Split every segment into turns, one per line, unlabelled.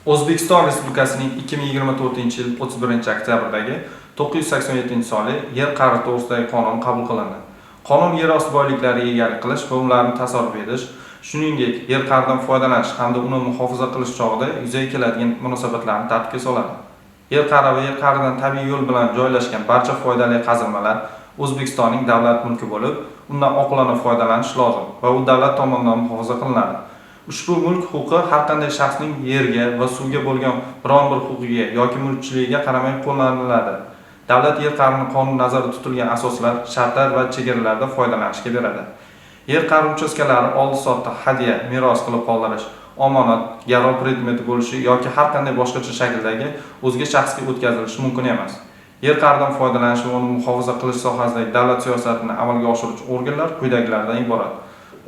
O'zbekiston Respublikasining 2024-yil 31-oktyabrdagi 987-sonli Yer qa'ri to'g'risidagi qonuni qabul qilindi. Qonun yer osti boyliklariga egalik qilish va ularni tasarruf etish, shuningdek, yer qa'ridan foydalanish hamda uni muhofaza qilish chog'ida yuzaga keladigan munosabatlarni tartibga soladi. Yer qa'ri va yer qa'ridan tabiiy yo'l bilan joylashgan barcha foydali qazilmalar O'zbekistonning davlat mulki bo'lib, undan oqilona foydalanish lozim va u davlat tomonidan muhofaza qilinadi. Ushbu mulk huquqi har qanday shaxsning yerga va suvga bo'lgan biron bir huquqiga yoki mulkchiligiga qaramay qo'llaniladi. Davlat yer qa'rini qonun nazarda tutilgan asoslar, shartlar va chegaralarda foydalanishga beradi. Yer qa'ri uchastkalari oldi-sotdi, hadya, meros qilib qoldirish, omonat, garov predmeti bo'lishi yoki har qanday boshqacha shakldagi o'zga shaxsga o'tkazilishi mumkin emas. Yer qa'ridan foydalanish va uni muhofaza qilish sohasidagi davlat siyosatini amalga oshiruvchi organlar quyidagilardan iborat: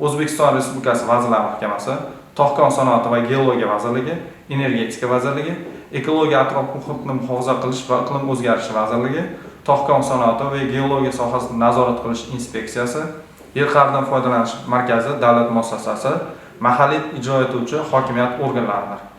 O'zbekiston Respublikasi Vazirlar Mahkamasi, Tog'-kon sanoati va geologiya vazirligi, Energetika vazirligi, Ekologiya, atrof muhitni muhofaza qilish va iqlim o'zgarishi vazirligi, Tog'-kon sanoati va geologiya sohasini nazorat qilish inspeksiyasi, Yer qa'ridan foydalanish markazi davlat muassasasi, mahalliy ijro etuvchi hokimiyat organlaridir.